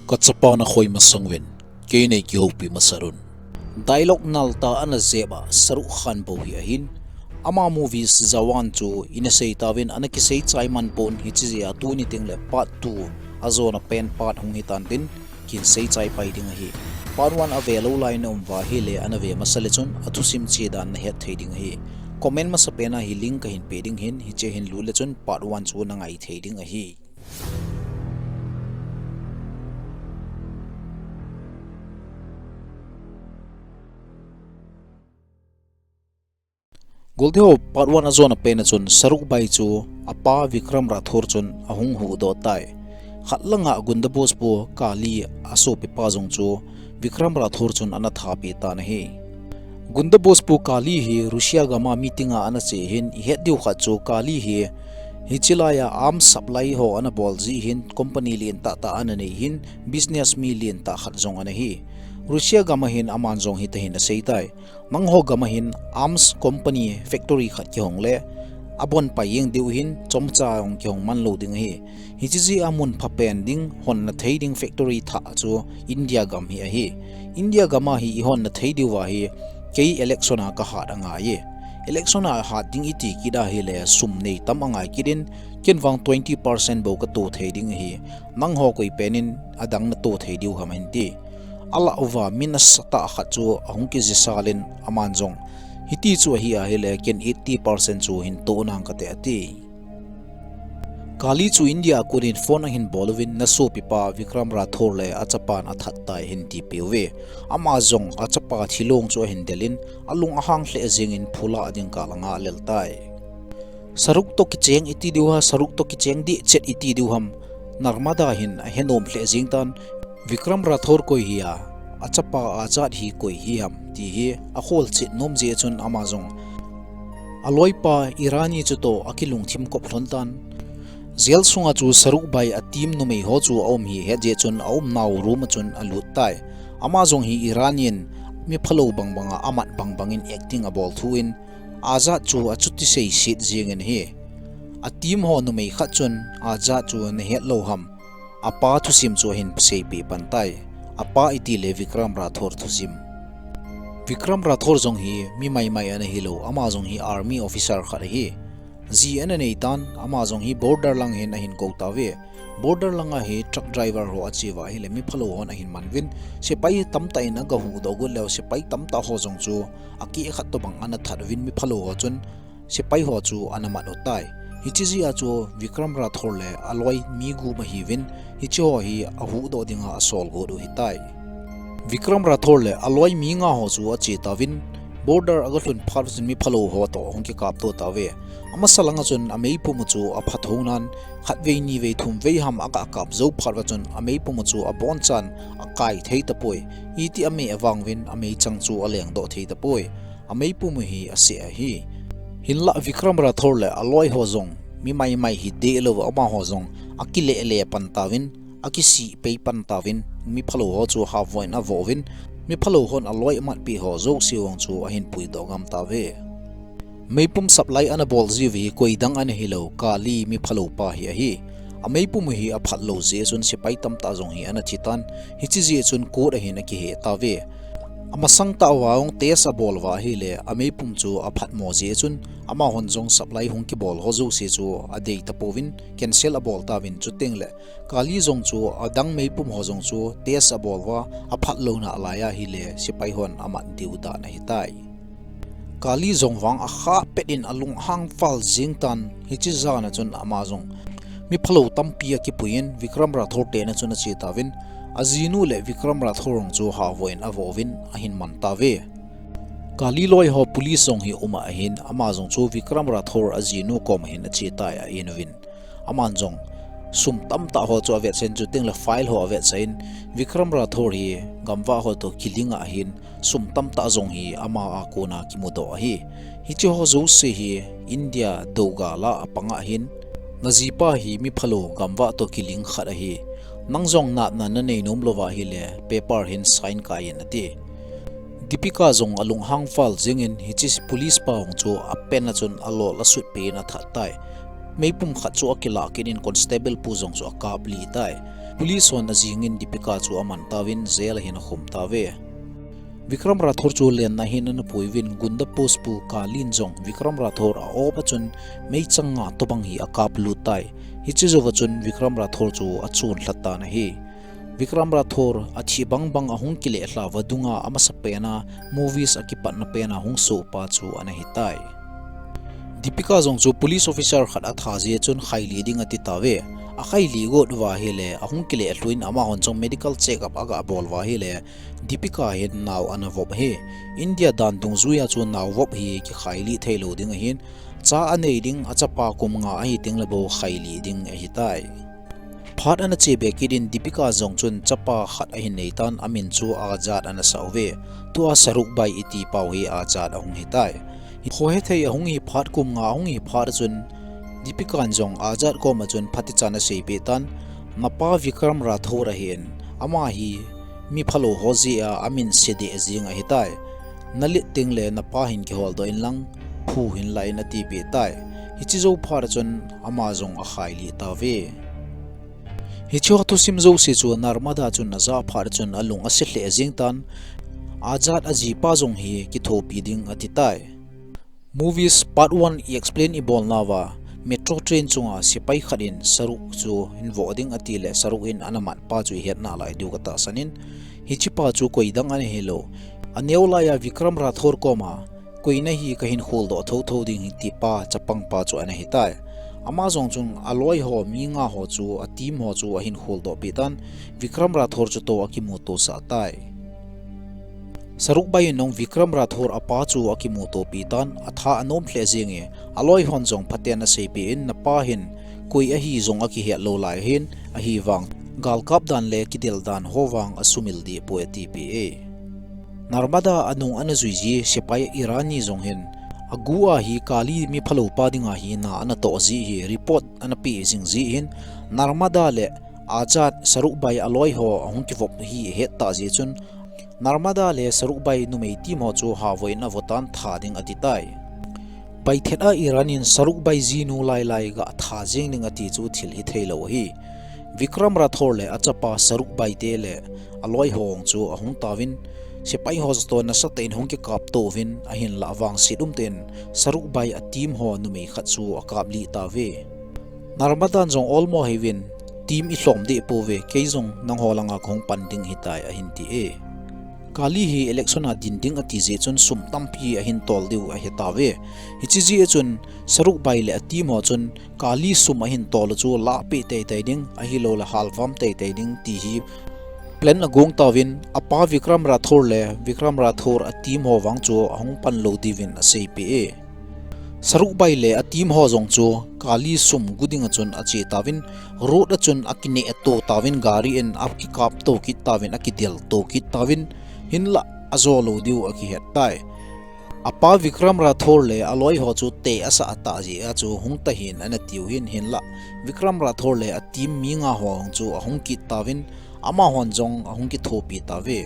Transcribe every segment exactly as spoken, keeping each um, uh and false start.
Ka chapa na khoi masang uvin, kei nei kihoupi masa un. Dialogue nal tah ana jep a Shahrukh Khan bou hi ahin, ama movies Jawan chu ina sei tauvin ana kisei chai man pon, hiche jeh a tuni teng le part two a jona pen part hung hitan tin, kin sei chai pai ding ahi. Part one a ve lou lai na um uva ahile ana ve masa le chun a thusim che dan na het thei ding ahi. Comment masa pen a hi link ka hin pe ding ahin, hiche hin lut le chun part one chu na ngai thei ding ahi. Goldi ho, part one a jona pen a chun Shahrukh Bhai chu apa Vikram Rathore chun ahung huhdoh tai. Khat langa Gunda Boss pu Kali a sopipa jong chu Vikram Rathore chun ana thapi tan ahi. Gunda Boss pu Kali hi Russia gam a meeting a ana che ahin, i het diu khat chu Kali hi hiche lai a arms supply ho ana bol jeh hin, company lentah tah ana nei hin, business mi lentah khat jong ana hi. Russia gam a hin aman jong hiti hin asei tai. Nangho gam a hin arms company factory khat kihong le, abon pai jeng diu hin, chomcha jong kihong man lou ding ahi. Hiche jeh a mun pha pen ding, honna thei ding factory thah chu India gam hi ahi. India gam a hi i honna thei diu va hi, kei election a ka hat angai e. Election a hat ding i ti kit ahile, sum nei tam angai kit in, ken vang twenty percent bou ka to thei ding ahi. Nangho koi pen in adang na to thei diu ham hin ti. Alah uva mi nasatah khat chu ahung kijisal in aman jong, hiti chu ahi ahile ken eighty percent chu hin to nang kate ati. Kali chu India a kon in phone ahin bol uvin, na sopipa Vikram Rathore le achapan athat tai hin tipeh uve. Ama jong achapa thilong chu ahin del in, alung ahang lheh jeng in phula ding kal anga alel tai. Shahrukh to kicheng iti diu ham, Shahrukh to kicheng dih chet iti diu ham. Narmada hin ahe nom lheh jeng tan, Vikram Rathore koi hi a, achapa Azad hi koi hi ham ti hi akhol chet nom jeh chun ama jong aloipa Irani chu to akilungthim kop lhon tan. Jail sunga chu Shahrukh Bhai a team numei ho chu aum hi ahet jeh chun aumnau room a chun alut tai. Ama jong hi Iranian mi phalou bang banga amat bang bangin acting abol thu in, Azad chu achuti seiset jeng in ahi. A team ho numei khat chun Azad chu na het lou ham, apa thusim chu ahin seipeh pan tai. Apa iti le Vikram Rathore thusim. Vikram Rathore jong hi mi maimai ana hilou, ama jong hi army officer khat ahi. Ji ana nei tan, ama jong hi border lang hin ahin kou tauve. Border langa hi truck driver ho ache uva ahile mi phalou hon ahin man uvin, sepai tamtah in aga huhdoh got leu, sepai tamtah ho jong chu akeh khat tobang ana that uvin, mi phalou ho chun sepai ho chu ana mat u tai. Hiche jeh a chu Vikram Rathore le aloi mi gup ahiuvin, hiche ho hi ahuhdoh dinga asol got u ahitai. Vikram Rathore le aloi mi nga ho chu ache tauvin, border aga lhun phat chun mi phalou ho toh ahung kikapto tauve. Amasa langa chun ameipum u chu aphat hou nan, khatvei nivei thumvei ham aga kap jou phat uva chun ameipum u chu abonchan akai thei tapoi. Iti amei avang uvin ameichang chu alengdoh thei tapoi. Ameipum u hi ase ahi. Hinlah Vikram Rathore le aloi ho jong mi maimai hi dehlou, amaho jong akilele pan tauvin, akisih pei pan tauvin, mi phalou ho chu havoh in avoh uvin, mi phalou hon aloi amatpeh ho jouse vang chu ahin puidoh gam tauve. Meipum supply ana bol jiu hi koidang ana hilou, Kali mi phalou pa hi ahi. Ameipum u hi aphat lou jeh chun sepai tamtah jong hi ana thi tan, hiche jeh chun court a hin akihe tauve. Amasang tah uva jong test abol uva ahile, ameipum chu aphat mo jeh chun, amahon jong supply hung kibol ho jouse chu adei tapouvin, cancel abol tauvin, chuteng le Kali jong chu adang meipum ho jong chu test abol uva, aphat louna alai ahile sepai hon amat diu dan ahitai. Kali jong vang akhah pet in alunghang val jeng tan, hiche jan a chun ama jong mi phalou tampi akipui in Vikram Rathore tena chun ache tauvin, ajinu le Vikram Rathore jong chu havoh in avoh uvin ahin man tauve. Kali loi ho police jong hi um ahin, ama jong chu Vikram Rathore ajinu kom a hin ache tai a in uvin. Aman jong sum tamtah ho chu avetsah in, chuteng le file ho avetsah in, Vikram Rathore hi gamvah ho toh kiling ahin, sum tamtah jong hi ama a kona kimudoh ahi. Hiche ho jouse hi India dougal a apanga ahin, najipa hi mi phalou gamvah toh kiling khat ahi. Nang jong natna nanei nom lou va ahile, paper hin sign kai in ati. Deepika jong alunghang val jeng in hiche police pa jong chu apen a chun alol asut peh in athat tai. Meipum khat chu akilah kit in constable pu jong chu akap lih tai. Police hon ajingin Deepika chu aman tauvin jail a hin akhum tauve. Vikram Rathore chu lenna hin ana puiuvin, Gunda post pu Kalin jong Vikram Rathore a op a chun meichang nga tobang hi akap lut tai. Hiche jouva chun Vikram Rathore chu achun lha tan ahi. Vikram Rathore athi bangbang ahung kileh lha vadunga amasa pena movies akipatna pena hung soh pa chu ana hitai. Deepika jong chu police officer khat atha jeh chun khailih ding ati tauve. Akhailih got uva ahile ahung kileh lhuin amahon jong medical check up aga bol uva ahile Deepika hin nao ana vop ahi. India dan dungjuia chu nao vop hi kikhailih theilou ding ahin, cha anei ding, achapa kum nga ahi tengle bou khailih ding ahitai. Phat ana che be kit in Deepika jong chun chapa khat ahin nei tan, amin chu Azad ana sah uve. Tua Sarukbai iti pau hi Azad ahung hitai. Khohethei ahung hi phat, kum nga ahung hi phat a chun Deepika in jong Azad koma chun phatechan aseipeh tan, napa Vikram Rathore ahin, ama hi mi phalou ho jeh a amin se deh jeng ahitai. Nalet tengle napa hin kiholdoh inlang, phu hin lah in atipeh tai. Hiche jou phat a chun ama jong akhailih tauve. Hicheho thusim jouse chu Narmada chun aja phat a chun alung ase lheh jeng tan, Azad ajipa jong hi kithopi ding ati tai. Movies part one i explain ibolnauva metro train chunga sepai khat in Saruk chu hin voh ding atile Saruk in ana matpa chu ihet nalai diu katahsan in, hichepa chu koidang ana hilou, aneo laiya Vikram Rathore koma koina hi kahin kholdoh thotho ding hi tipa chapangpa chu ana hitai. Ama jong chun aloiho mi nga ho chu, a team ho chu ahin kholdoh peh tan, Vikram Rathore chutoh akimutosah tai. Sarukbai in jong Vikram Rathore apa chu akimutopi tan, atha anom lheh jenge, aloihon jong phaten aseipeh in, napa hin koi ahi jong akihet lou lai ahin, ahivang galkap dan le kidel dan ho vang asumil dehpoi atipeh e. Narmada a nung ana juiji sepai Irani jong hin, agu a hi Kali mi phalou pa dinga hi na ana toh jeh hi report ana peh jing jeh hin, Narmada le Azad, Sarukbai aloiho ahung kivop hi ahet tah jeh chun, Narmada le Sarukbai numei team ho chu havoiin avotan tha ding ati tai. Baithet a Iran in Sarukbai jinu lailai ga tha jeng ding ati chu thil hitheilou ahi. Vikram Rathore le achapa Sarukbai te le aloiho chu ahung tauvin, sepai ho chutoh nasatah in hung kikaptouvin, ahinlah vangset umtah in Sarukbai a team ho numei khat chu akaplih tauve. Narmada in jong olmo hiuvin, team ilhom dehpouve, kei jong nangho langa kahung pan ding hitai ahin ti e. Kali hi election a din ding ati jeh chun sum tampi ahin tol diu ahitauve. Hiche jeh a chun Sarukbai le a team ho chun Kali sum ahin tol u chu lahpeh teitei ding, ahilouleh halvam teitei ding ti hi plan agong tauvin, apa Vikram Rathore le Vikram Rathore a team ho vang chu ahung pan lou diuvin aseipeh e. Sarukbai le a team ho jong chu Kali sum gu dinga chun ache tauvin, road a chun akineh to tauvin, gari in akikapto kit tauvin, akidel to kit tauvin, hinlah ajo lou diu akihet tai. Apa Vikram Rathore le aloiho chu te asah tah jeh a chu hung tahen ana tiu hin, hinlah Vikram Rathore le a team mi nga ho chu ahung kit tauvin, amahon jong ahung kithopi tauve.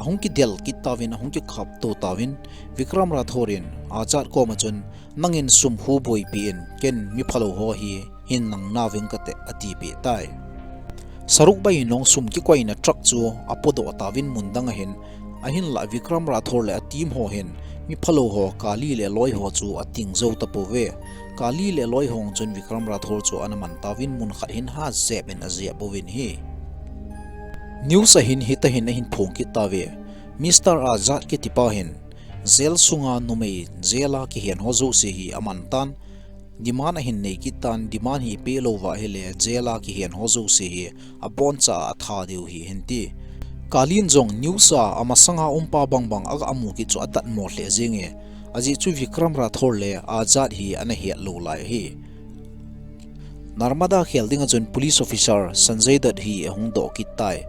Ahung kidel kit tauvin, ahung kikapto tauvin, Vikram Rathore in Azad koma chun, nangin sum khu boipi in, ken mi phalou ho hi hin nang nauving kate atipeh tai. Sarukbai in jong sum kikoina truck chu apodoh tauvin mun dang ahin, ahinlah Vikram Rathore le a team ho hin mi phalou ho Kali le aloiho chu ating jou tapouve. Kali le aloiho chun Vikram Rathore chu ana man tauvin mun khat hin ha jep in ajep uvin ahi. News a hin hitahin ahin phong kit tauve. Mister Azad kitipa hin jail sunga numei jail a kihen ho jouse hi aman tan, demand ahin nei kit tan, demand hi peh lou uva ahile jail a kihen ho jouse hi aboncha a atha diu ahi ahin ti. Kali in jong news a amasanga umpa bangbang aga mu kit chu adatmo lheh jenge, ajeh chu Vikram Rathore le Azad hi ana het lou lai ahi. Narmada khel dinga chun police officer Sanjay Dutt hi ahung doh kit tai.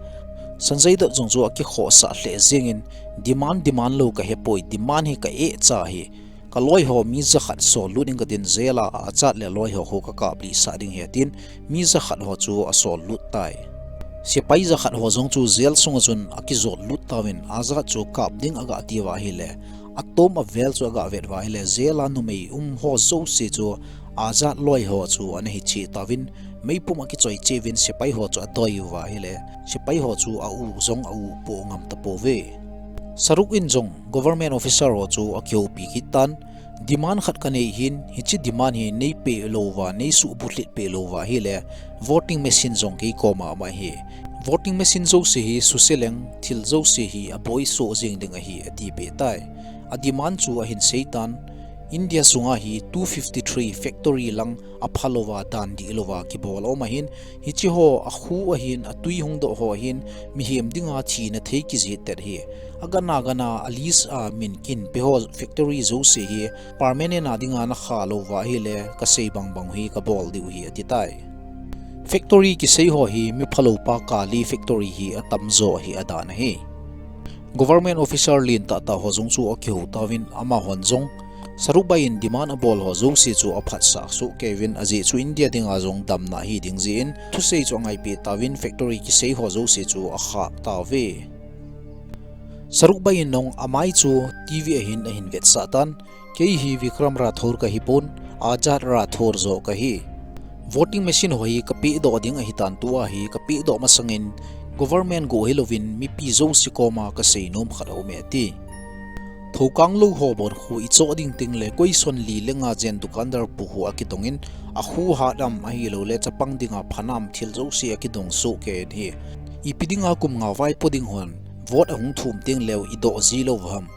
Sanjy Dutt jong chu akikhohsah lheh jengin, demand, demand lou kahepoi, demand hi ka-eh cha ahi. Kaloiho mi jakhat sollut inge katin, jail a Azad le aloiho khu kakaplih sah ding ahi tin, mi jakhat ho chu asollut tai. Sepai jakhat ho jong chu jail sunga chun akijotlut tauvin, Azad chu kap ding agah tiuva ahile, atom avel chu agah vet uva ahile, jail a numei um ho jouse chu Azad loi ho chu ana hiche tauvin, meipum akichoi cheh uvin sepai ho chu adoi uva ahile, sepai ho chu a-u jong a-u poh ngam tapouve. Shahrukh in jong government officer ho chu akihoupi kit tan, demand khat kanei hin, hiche demand hi neipeh louva, neisuhbulhit peh louva ahile, voting machine jong kei koma ama ahi. Voting machine jouse hi suse leng, thil jouse hi aboi soh jeng ding ahi, atipeh tai. A demand chu ahin seitan, India sunga hi two fifty three factory lang aphalouva, dan dihlouva kibol aum ahin, hiche ho akhu ahin, atui hungdoh ho ahin, mihem dinga thina thei kijet tet hi. Agana gana a list a min kinpe ho factory jouse hi permanent a dinga nakha louva ahile, kasei bangbang hi kabol diu ahi, atitai. Factory kisei ho hi miphalou pa Kali factory hi atamjo ahi, adan ahi. Government officer lentah tah ho jong chu akihou tauvin, amahon jong Shahrukh Bhai in demand abol ho jouse chu aphatsah sohkei uvin, ajeh chu India dinga jong damna ahi ding jeh in, thusei chu angaipeh tauvin, factory kisei ho jouse chu akhah tauve. Shahrukh Bhai in jong amai chu TV a hin ahin vetsah tan, kei hi Vikram Rathore kahipon, Azad Rathore joh kahi. Voting machine ho hi kapehdoh ding ahitan, tua hi kapehdoh masangin government go hilouvin mipi jouse koma kaseinom khat aume, ati. Thoukang lou ho bor khu ichoh ding tengle koi son li le nga jen dukandar pu khu akidongin, akhu hat am ahiloule chapang dinga phanam, thil jouse akidong sohkei in ahi. Ipi dinga kum nga vaipo ding hon vote ahung thum tengleu idoh ji lou ham?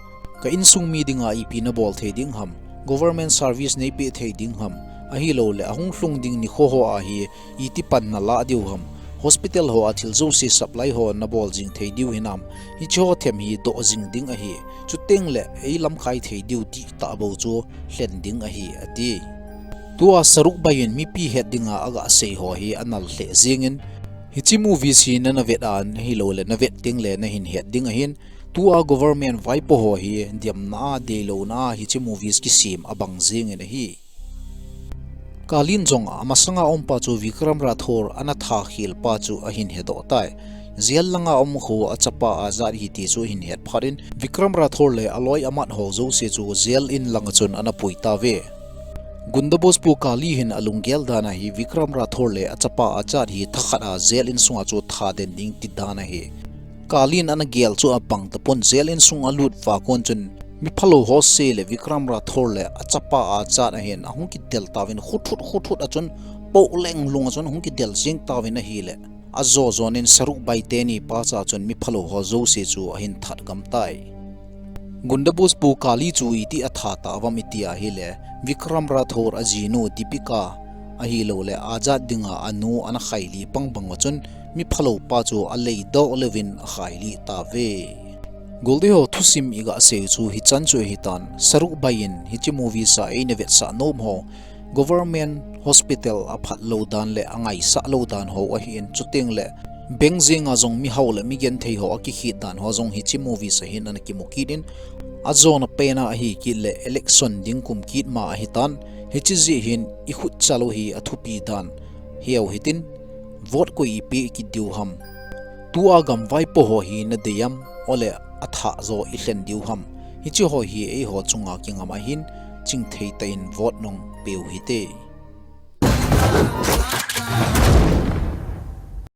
Ka insung mi dinga ipi nabol thei ding ham? Government service neipeh thei ding ham? Ahiloule ahung lhung ding nikho ho a hi iti pan nalah diu ham? Hospital ho a thil jouse supply ho nabol jing thei diu hinam? Hiche ho them hi doh jing ding ahi. Chutengle eilamkai thei diu dihtah bou chu lhen ding ahi, ati. Tua Shahrukh Bhai in mipi het dinga agasei ho hi anal lheh jengin, hiche movies hi nana vet a ahiloule navet tengle nahin het ding ahin, tua government vaipo ho hi demna a, deilouna a hiche movies kisem abang jengin ahi. Kali in jong amasanga aumpa chu Vikram Rathore ana tha khel pa chu ahin hedoh tai. Jail langa aum khu achapa Azad ahi ti chu ahin het phat in, Vikram Rathore le aloi amat ho jouse chu jail in langa chun ana pui tauve. Gunda boss pu Kali hin alunggel dan a hi Vikram Rathore le achapa Azad hi thakhat a jail in sunga chu tha den ding ti dan ahi. Kali in ana gel chu abang tapon, jail in sung alut va kon chun miphalou ho se le Vikram Rathore le achapa Azad ahin ahung kidel tauvin, khuthut khuthut a chun, poh leng lung a chun ahung kidel jeng tauvin ahile, ajo jon in Shahrukh Bhai teni pacha chun miphalou ho jouse chu ahin that gam tai. Gunda boss pu Kali chu iti atha tauvam iti ahile, Vikram Rathore ajinu Deepika ahiloule Azad dinga anu ana khailih pang banga chun miphalou pa chu aleidoh louvin akhailih tauve. Goldei ho thusim igasei chu hichan chu ahitan, Shahrukh Bhai in hiche movies a eina vetsah nom ho, government hospital aphat lou dan le angaisah lou dan ho ahin, chutengle bank jenga jong mihao le migenthei ho akikhet dan ho jong hiche movies a hin ana kimu kit in, ajona pen a ahi kit le election ding kum kit ma ahitan, hiche jeh hin ikhutchal u hi athupi dan heu hitin, vote koi ipeh kit diu ham? Tua gam vaipo ho hi nadei am, ole athah jo ilhen diu ham? Hiche ho hi eiho chunga kingam ahin, chingthei tah in vote nung peu hite.